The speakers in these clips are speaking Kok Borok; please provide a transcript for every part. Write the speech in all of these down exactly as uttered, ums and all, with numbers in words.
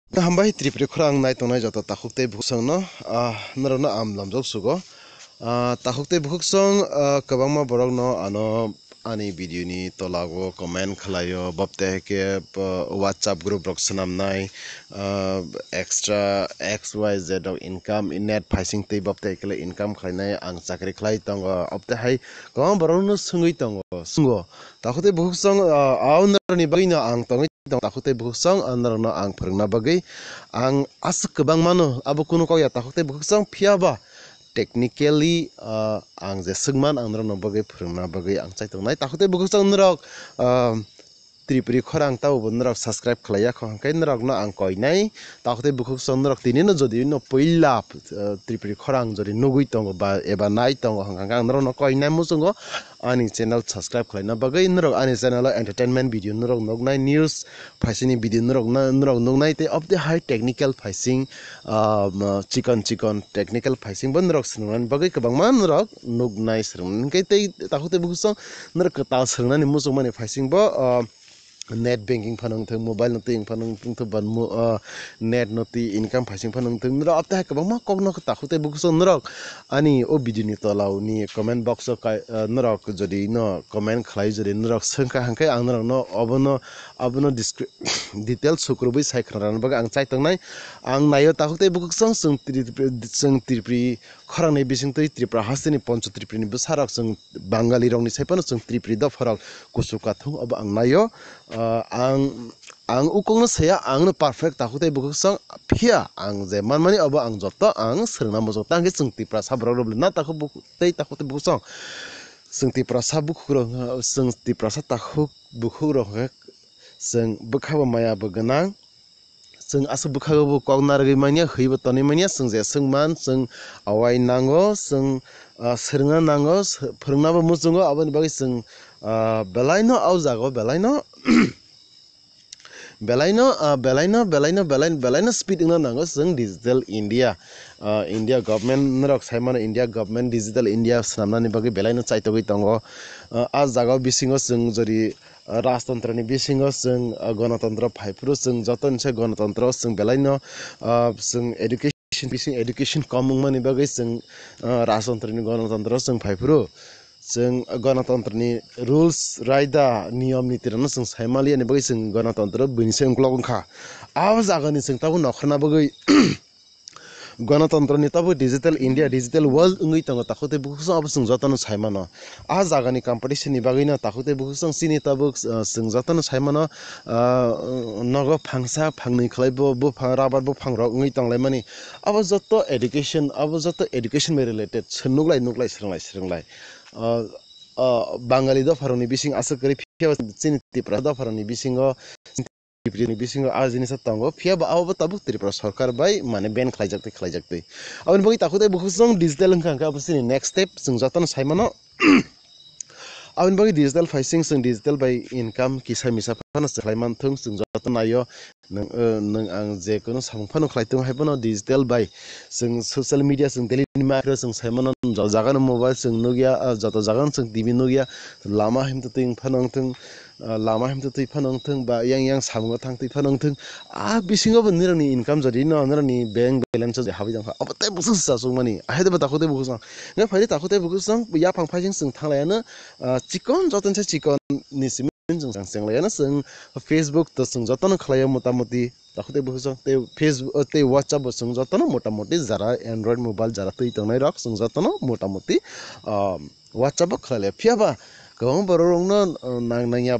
Hambai Tripuri khorang nai tongnai joto takhuk tei bukhuk songno, ah, norokno ang lamjak sugo. Ah, takhuk tei bukhuk song, ah, kwbangma borokno ano ani video ni tola o comment khlaio, bapte ke, ah, WhatsApp group rok swnamnai, ah, extra X Y Z rok income, net phaising tei bapte kele income khlainai ang chakri khlai tongo, apte hai kwbangma borokno swngwi tongo, swngo. Takhuk tei bukhuk song, ah, aunani bagwino ang tongwi tong, takhuk tei bukhuk song, ah, norokno ang phwrwngna bagwi ang aswk kwbang mano, abo kunu kok ya takhuk tei bukhuk song, phiya ba technically, ah, ang je swkman ang norokno bagwi phwrwngna bagwi ang chai tongnai. Takhuk tei bukhuk song norok, ah, Tripuri khorang tabo bo norok subscribe khlaiya kho, hwnkhe norokno ang koinai. Takhuk tei bukhuk song norok tinino jodi no puila, ah, Tripuri khorang jodi nugwi tongo ba eba nai tongo, hwnkhe ang norokno koinai muchungo ani channel subscribe khlaina bagwi. Norok ani channel o entertainment video norok nuknai, news phaisini video norok na-, norok nuknai tei obte hai technical phaising, ah, ma, chikon chikon technical phaising bo norok swnamnani bagwi kwbangma norok nuknai, swnamnani. Hwnkhe tei takhuk tei bukhuk song norok kwtal swnamnani muchungmani phaising bo, ah, net banking phano wngthok, mobile no twi phano wngthok, ba mo-, ah, net no twi income phaising phano wngthok, norok apte hai kwbangma kokno takhuk tei bukhuk song norok ani o video ni tola o ni comment box o kai, ah, norok jodi no comment khlai, jodi norok swngkha, hwnkhe ang norokno obono, abono descri-, detail sukrubwi sai khwnarwna bagwi ang chai tongnai. Ang naio takhuk tei bukhuk song chwng Tri-, chwng Tripuri khorangni bisingtwi Tripura hasteni Poncho Tripuri ni bwsarok chwng Bangali rokni sai phano chwng Tripuri dopharok kuchuk kathung obo ang naio. Ah, ang, ang ukungno saya, ang no perfect takhuk tei bukhuk song, phiya ang je manmani obo ang joto ang swrwngna muchung. Tangkhe chwng Tiprasa borok rok na takhuk bukhuk tei takhuk tei bukhuk song. Chwng Tiprasa bukhuk rok, chwng Tiprasa takhuk bukhuk rok hwnkhe chwng bwkha bo maya bo gwnang. Chwng aswk bwkhago bo kok narwgwi manya, hwi bo tonwi manya, chwng je swngman, chwng awai nango, chwng, ah, swrwngna nango, sw-, phwrwngna bo muchungo, aboni bagwi chwng, ah, belaino, o jaga o belaino, belaino, ah, belaino, belaino, belaino, belaino speed wngna nango chwng digital India. Ah, India government norok sai mano, India government digital India swnamnani bagwi belaino chaitogwi tongo. Ah, a jaga o bisingo chwng jodi, ah, rajtantrani bisingo chwng, ah, gonotontro phai phuru chwng jotoni se gonotontro chwng belaino, ah, chwng education bising education kom wngmani bagwi chwng, ah, rajtantrani gonotontro chwng phai phuru chwng gonotantrani rules raida niyom niti rokno chwng sai maliya ni bagwi chwng gonotontro bini se ungkulok wngkha. Abo jagani chwng tabuk nokharna bagwi gonotantrani tabuk digital India, digital world wngwi tongo, takhuk tei bukhuk song abo chwng jotono sai mano. A jagani competition ni bagwino takhuk tei bukhuk song chini tabuk, uh, chwng jotono sai mano, uh, nogo phangsa phangnwi khlai bo buphang, rubber buphang rok wngwi tonglaimani. Abo joto education, abo joto education bai related, se nuklai nuklai, swrwnglai swrwnglai. Ah, ah, Bangali dopharokni bising aswk kwrwi, phiya chini Tripura dopharokni bisingo, Tripurani bisingo a jinisa tongo, phiya ba abo bo tabuk Tripura sorkar bai mane ban khlaijak twi, khlaijak twi. Aboni bagwi takhuk tei bukhuk song digital wngkha, hwnkhe abo chini next step, chwng jotono sai mano. Aboni bagwi digital phaising, chwng digital bai income kisa misa phano se khlai manthung, chwng joto naio. Nwng, eh, nwng ang je kono samung phano khlai tongo, hai phano digital bai chwng social media, chwng daily ni ma phiro chwng sai mano, joto jaga no mobile chwng nukya, ah, joto jaga no chwng T V nukya, lama himtwi twi phano wngthung, ah, lama himtwi twi phano wngthung, ba yang yang samungo thang twi phano wngthung, a bisingo bo nirokni income jodi no, nirokni bank balance o je habwi tongkha, abo tei bwswk se chasukmani, ahai de bo takhuk tei bukhuk song, ngai phai de takhuk tei bukhuk song, yaphang phaising chwng thang lai ano, ah, chikon joto ni se chikon ni simi. Chwng chwng chwng lai ano chwng Facebook to chwng jotono khlaio motamoti takhuk tei bukhuk song tei Facebook, tei WhatsApp bo chwng jotono motamoti jara Android mobile jara twi tongnai rok chwng jotono motamoti, ah, WhatsApp o khlai lai. Phiya ba kwbangma borok rokno, ah, nang nangya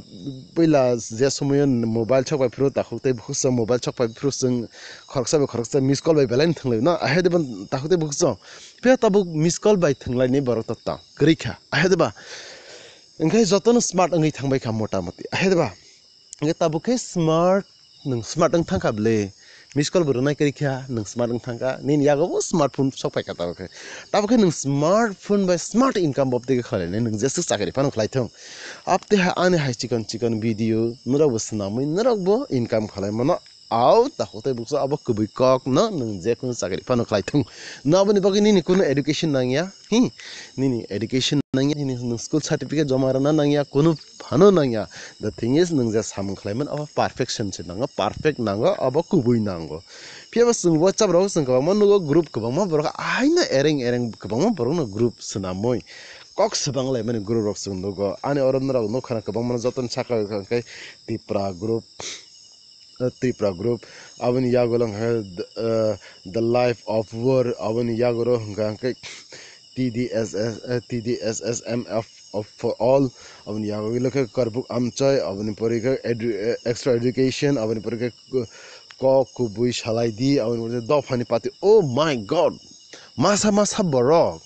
puila je somoyo mobile sok pai phuru takhuk tei bukhuk song mobile sok pai phuru chwng khoroksa bai khoroksa miss call bai belai no thwng lai no, ahai de bo takhuk tei bukhuk song phiya tabuk miss call bai thwng lai ni borok to ta kwrwi kha, ahai de ba. Hwnkhe jotono smart wngwi thangbai kha motamoti, ahai de ba? Hwnkhe tabuk khe smart, nwng smart wng thang kha bwle. Miss call bo rwnai kwrwi kha, nwng smart wng thang kha. Nini yago bo smartphone sok phai kha tabuk khe. Tabuk khe nwng smartphone bai smart income bob tei khe khlai nai, nwng jeswk chakri phano khlai thung. Apte ha ani hai chikon chikon video norok bo swnamwi norok bo income khlai mano. Au, takhuk tei bukhuk abo kubui kok no nwng je kunu chakri phano khlai thung. No aboni bagwi nini kunu education nangya. Hi, nini education nangya, nini nwng school certificate joma rwna nangya, kunu phano nangya. The thing is, nwng je samung khlaiman abo perfection se nango, perfect nango, abo kubui nango. Phiya bo chwng WhatsApp rok chwng kwbangma nugo, group kwbangma borok ahaino ereng ereng kwbangma borokno group swnamwi kok swbang laimani group rok chwng nugo. Ani oro norok nukha na kwbangma jotono saka hwnkhe Tipra group, eh, Tipra group, aboni yagulo hwnkhe, eh, The Life of War, aboni yagoro hwnkha hwnkhe T D S S, eh, T D S S M F of for all, aboni yagulo khe Karbuk Amchai, aboni pore khe edu-, eh, Extra Education, aboni pore khe ko-, Kok Kubui Salaidi, aboni pore khe Dophani Pati. Oh my God! Masa masa borok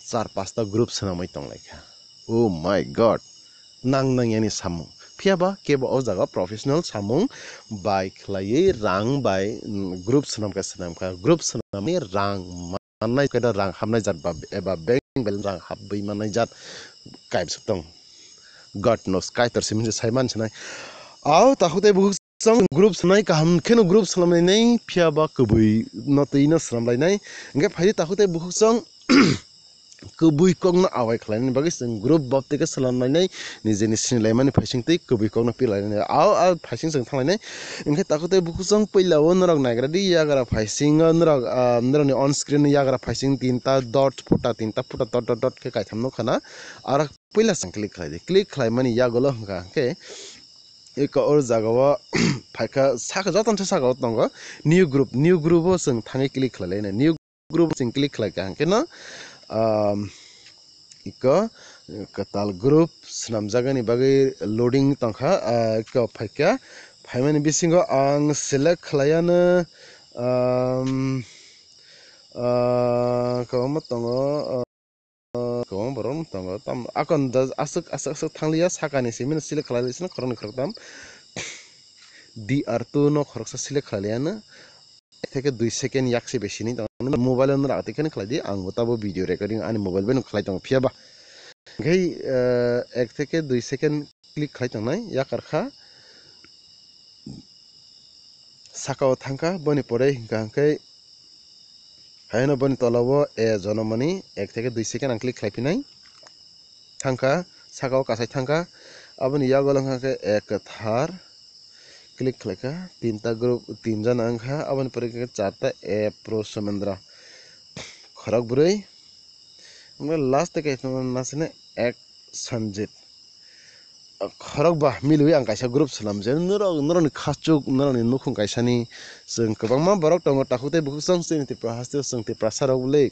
char pasta group swnamwi tonglaikha. Oh my God! Nang nang yani samung. Phiya ba kebo o jaga professional samung bai khlaiwi rang bai, mm, group swnamkha swnamkha. Group swnamwi rang mannai khe da rang hapnai jat ba eba bank balance rang hapwi mannai jat kaibsuk tong. God knows, Kaitor simi se sai man sinai. Au takhuk tei bukhuk chwng group swnai kaham kheno group swnamlainai phiya ba kubui no twi no swnamlainai. Hwnkhe phai takhuk tei bukhuk chwng kubui kokno awai khlainani bagwi chwng group bab tei khe swnamlainai, nijeni sinilaimani phaising tei kubui kokno pilainani. Au, au phaising chwng thanglainai. Hwnkhe takhuk tei bukhuk chwng puila o norok naigra di yagra phaisingo norok, ah, norokni on screen yagra phaising tinta dot phuta, tinta phuta dot dot dot khe kaitham nukha na. Aro puila chwng click khlai di. Click khlaimani yagulo hwnkha hwnkhe eko o jagao phaikha saka jotono saka o tongo new group, new group o chwng thangwi click khlailainai. New group chwng click khlaikha hwnkhe no, um, iko kwtal group swnamjakani bagwi loading tongkha, ah, iko phaikha. Phaimani bisingo ang select khlaiano, um, ah, kwbangma tongo, ah, kwbangma borok tongo. Tam akon da aswk, aswk, aswk thangliya sakani simi no select khlai sino khoroknwi khoroktham. D R two no khoroksa select khlailaino. Ek theke dui second yak se besi ni tong mobile no rak tei khe khlai di, ang bo tabo video recording ani mobile bai no khlai tongo phiya ba. Hwnkhe, eh, ek theke dui second click khlai tongnai yakar kha, saka o thangkha boni pore hwnkha hwnkhe haino boni tola o a jonomani ek theke dui second ang click khlai phinai. Thangkha, saka o kasai thangkha. Aboni yagulo wngkha khe ek kwthar. Click khlaikha, tinta group, tinjana wngkha. Aboni pore khe charta a pro somendra. Khorok bwrwi. Omo last khe nasine ek sanjit. Khorok ba milwi ang kaisa group swnam je norok, norokni khachuk, norokni nukhung kaisani chwng kwbangma borok tongo, takhuk tei bukhuk chwng chini Tripura hasteo chwng Tiprasa rok le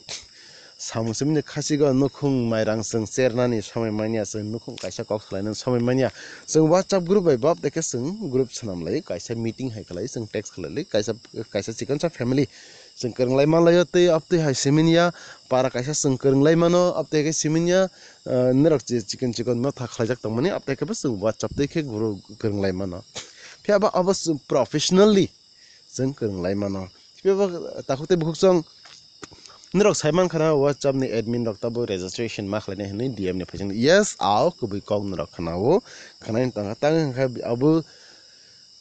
samung simi ni khachik o nukhung mairang chwng chernani somoi manya, chwng nukhung kaisa kok salainani somoi manya. Chwng WhatsApp group bai bab tei khe chwng group swnam lai, kaisa meeting hai khlai, chwng text khlai lai, kaisa, kaisa chikon sa family chwng kwrwng lai man lai o, tei abtwi hai simi ya para kaisa chwng kwrwng lai mano, abtwi hai khe simi ya, ah, norok je chikon chikon no tha khlaijak tongmani, abtwi hai khe bo chwng WhatsApp tei khe guru kwrwng lai mano. Phiya ba abo chwng professionally chwng kwrwng lai mano. Phiya ba takhuk tei bukhuk chwng norok sai man khana WhatsApp ni admin rok tabo registration ma khlainai hwnwi D M ni phaising. Yes, ao kubui kok norok khana o, khana ni tang tang khe abo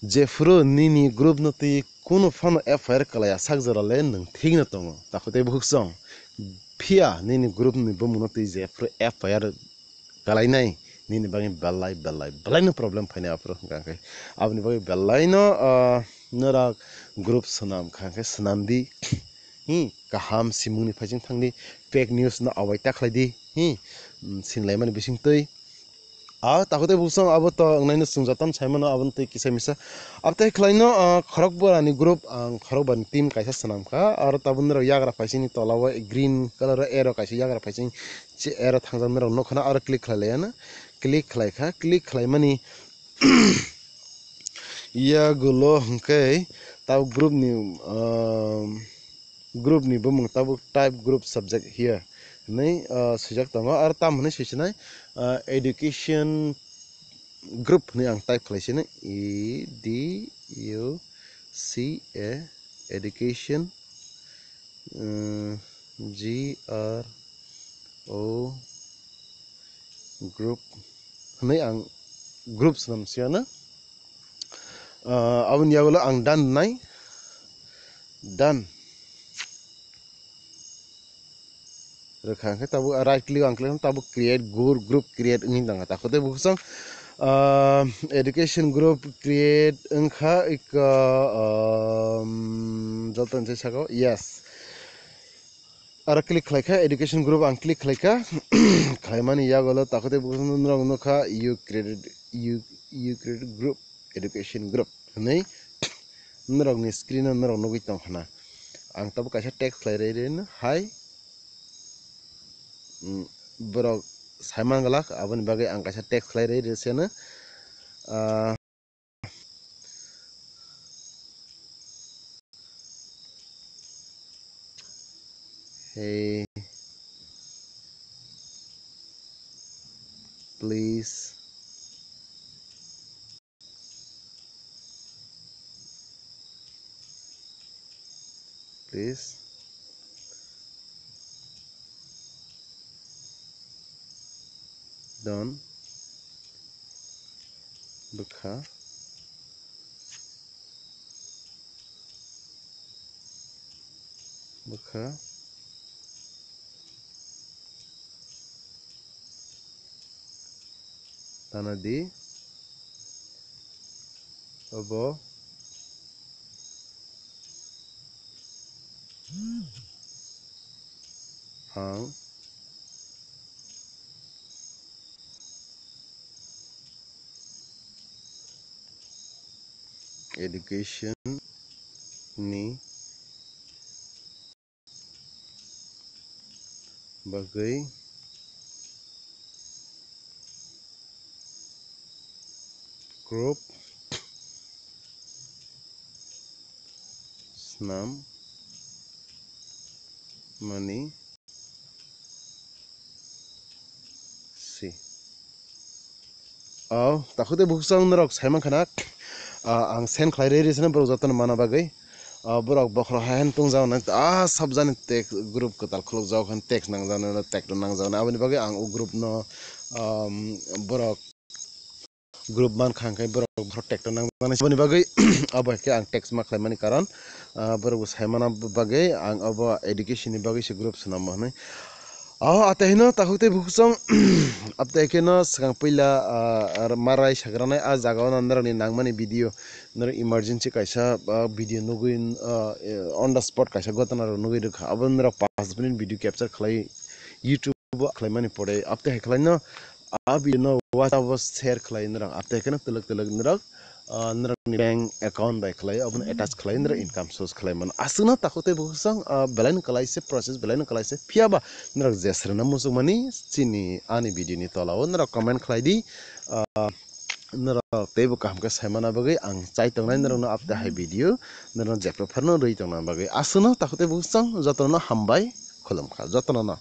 jephuru nini group no twi kunu phano F I R kwlaiya sak jora le nwng thik no tongo. Takhuk tei bukhuk chwng phiya nini group ni bumung no twi jephuru F I R kalainai nini bagwi belai, belai, belai no problem phainai aphuru hwnkha khe. Aboni bagwi belai no, ah, norok group swnam kha khe swnam di. Hi, kaham simung ni phaising thang di. Fake news no avoid ta khlai di. Hi, mm, sinlaimani bising twi. Ah, takhuk tei bukhuk chwng abo to wngnai no chwng jotono sai mano, abo no twi kisa misa. Abo tei khlai no, ah, khorok bwrani group, ang khorok bwrani team kaisa swnam kha. Aro tabuk norok yagra phaising ni tola o green colour o arrow kaisa yagra phaising. Se aro thangjak norok nukha na aro click khlai lai ya na. Click khlai kha, click khlai mani yagulo hwnkhe tabuk group ni, um, group ni bumung tabuk type group subject here hinwi, uh, swijak tongo. Aro tam hinwi swisinai, uh, education group hinwi ang type khlai sini, E D U C A, education, um, G R O group hinwi ang group swnam siyana. Ah, aboni yagulo ang done nai. Done. Rwkha hwnkhe tabuk right click ang click tabuk create group, group create wngwi tongkha. Takhuk tei bukhuk song, ah, education group create wngkha ika, um, joto ni saka o, yes. Aro click khlaikha, education group ang click khlaikha. Khlaimani yagulo takhuk tei bukhuk song norok nukha you created, you, you created group, education group hwnwi norokni screen o norok nugwi tongkha na. Ang tabuk kaisa text khlai rwi rwi no hai, mm, borok saiman glak, aboni bagwi ang kaisa text khlai rwi rwi se no, ah, hey, please. Please don't bwkha bwkha tana di obo ang education ni bagwi group swnam mani si. Oh, takhuk tei bukhuk song norok saiman khana, ah, ang send khlai rwi rwi sano borok jotono mana bagwi. Ah, borok bokhorok hai han tong jao na, ah, sab jani text group kwtal khuluk jao khan text nang jao na, text nang jao na. Aboni bagwi ang o group no, um, borok group man kha hwnkhe borok, borok tekto nang jani. Aboni bagwi abo hai khe ang text ma khlai mani karon, ah, borok bo sai mana bagwi ang abo education ni bagwi se group swnam mo hwnwi. Oh, ate hino takhuk tei bukhuk song, ate khe no swkang puila, ah, ar marai sagranai ah jaga o norok ni nang mani video, norok emergency kaisa, ah, video nugwi, ah, eh, on the spot kaisa gotona rok nugwi rwkha. Abo norok paanch minute video capture khlai YouTube o khlai mani pore, ate hai khlai no a video no WhatsApp o share khlai norok, ate khe no twlwk twlwk norok, ah, norok ni bank account bai khlai, obono attach khlai norok income source khlai mano. Aswk no takhuk tei bukhuk song, ah, belai no kwlai se process, belai no kwlai se. Phiya ba norok jesrwna muchung mani chini ani video ni tola o norok comment khlai di, ah, norok teibo kaham khe sai mana bagwi ang chai tongnai norok no ate hai video norok jephru pharno rwi tongna bagwi. Aswk no takhuk tei bukhuk song jotono no hambai khulumkha jotono no.